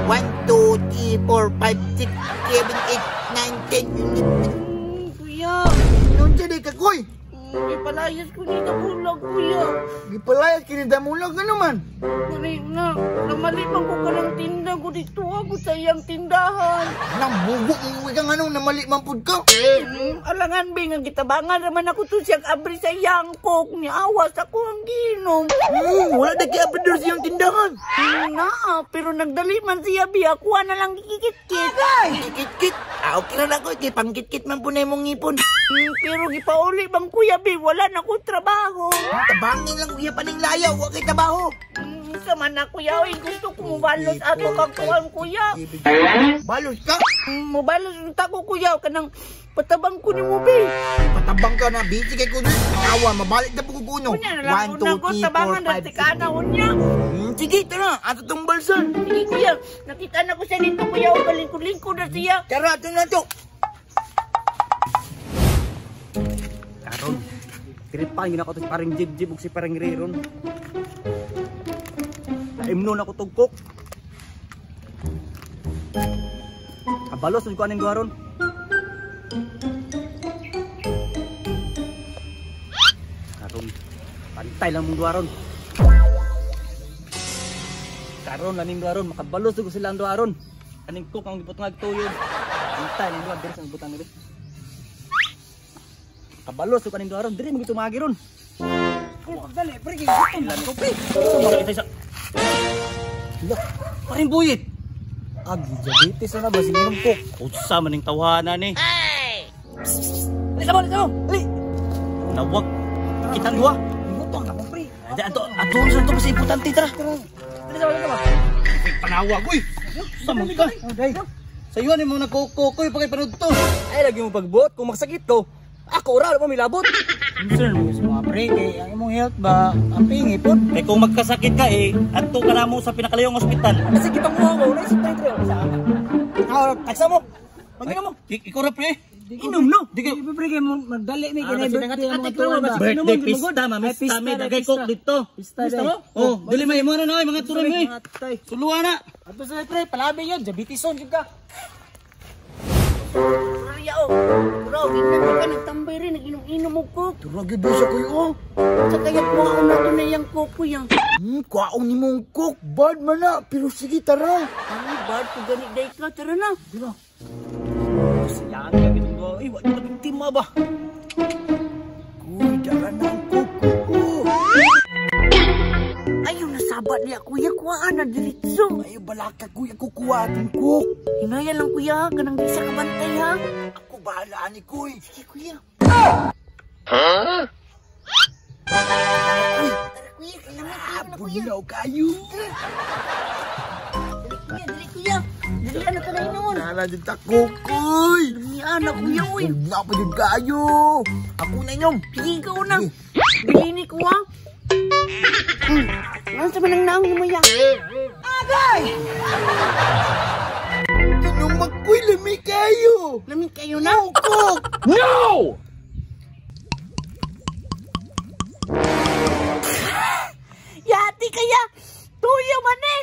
1, 2, 3, 4, 5, 6, 7, 8, 9, 10. Kuya, Noon siya di ka, kuy. Ipalayas ko ni Damulag, kuya. Gipalayas kini Damulag ano man. Kani na, namali man ko ka ng tinda ko dito ako sa iyang tindahan. Nang bugo mo kang anong namali man pud ka. Alangan bi nga gitabangan naman ako to siyang abri sa iyang kok ni awas ako ang ginom. Wala na kay abridor siyang tindahan. Na, pero nagdali man siya bi ako na lang gikikit. Kikit-kit. Ah, okay na lang ko. Kay pangkit-kit man po na imong ngipon. Pero gipauli bang kuya bi wala na ko trabaho. Tabangin lang kuya paning layaw. Wa kay trabaho. Sa man na kuya, oy, gusto ko mubalot ato kang kuan kuya. Balos ka. Mubalot unta ko kuya kanang patabang ko nimo bi. Patabang ka na. Busy kay kuno. Awa, mabalik na po ko kuno. Unya na lang 1, una 2, ko 3, tabangan 4, ra 5, ti kana unya. Sige, tara. Ato tong balsan. Sige kuya, nakita na ko siya dito kuya, o kalingkod-lingkod na siya. Tara, ato na to. Karon, tripan gina ko to si paring jib-jib ug si paring riron. Taimnon ako tugkok. Kabalos ko aning duha ron. Karon, pantay lang mong duha ron. Karon laning duha ron, makabalos ko sila ang duha ron. Aning cook ang gibutngag tuyod. Pantay lang duha diri sa butang diri. Kabalos ko aning duha ron, diri mo gitumagi ron. Dali, pre, gutom ko, pre. Hala, paring buyit. Agi, diabetes na ba singinom ko? Unsa man ning tawhana ni? Dali sa mo, dali sa mo. Dali. Nawag. Kitang duha. Gutom na ko, pre. Di ato ato sa to kasi importante tara. Dali sa mo, dali sa mo. Panawag uy. Sa man ka. Day. Sa iyo ni mo nagkukukoy pa kay panood to. Ay lagi mo pagbuot kung magsakit to. Ako ora mo milabot. Concern mo sa mga pre, kay ang imong health ba, ang pingi po. Kay kung magkasakit ka eh, adto ka na mo sa pinakalayong ospital. Kasi kitang mo ako, naisip tayo, pre. Sa Ah, taksa mo. Pagina mo. Ikaw ra pre. Inom no. Di Di pre, kay mo magdali mi kay birthday ang mga tuwan ba. Birthday pista, mami. Pista, dagay coke dito. Pista mo? Oh, dili may mo na oy mga turan mi. Suluan na. Ato sa pre, palabi yun, diabetison jud ka. Kuya, oh. Bro, tingnan ko ka nagtambay rin, nag-inom-inom og coke. Tara, gyud sa kuy oh. Sa kaya't mo na to na yung coke kuya. Kwaong ni mong coke. Bad man na. Pero sige, tara. Ay, bad ko gani day ka, tara na. Tara. Sayang ka gitong duha. Ay, wa jud biktima ba? Kuy, dara na ang coke ko. Ayaw nasabat niya kuya, kuhaan na diretso. Ayaw balaka kuya, kukuha atong coke. Hinaya lang kuya, kanang di siya kabantay ha. Ako bahala ni kuy. Sige kuya. Huh? Kuy, Tara kuya, kailangan kuya na kuya. Bulinaw kayo. Dali kuya, dali kuya. Dali ano ka na noon. Nala dyan ta coke, kuy. Dali ana kuya, uy. Bulinaw pa dyan kayo. Ako na inom. Sige, ikaw na. Bilini ko ha. Nasa man ang naong mo ya? Agay! Inom ako'y lami kayo. Lami kayo na? No, coke! No! Yati kaya! Tuyo man eh!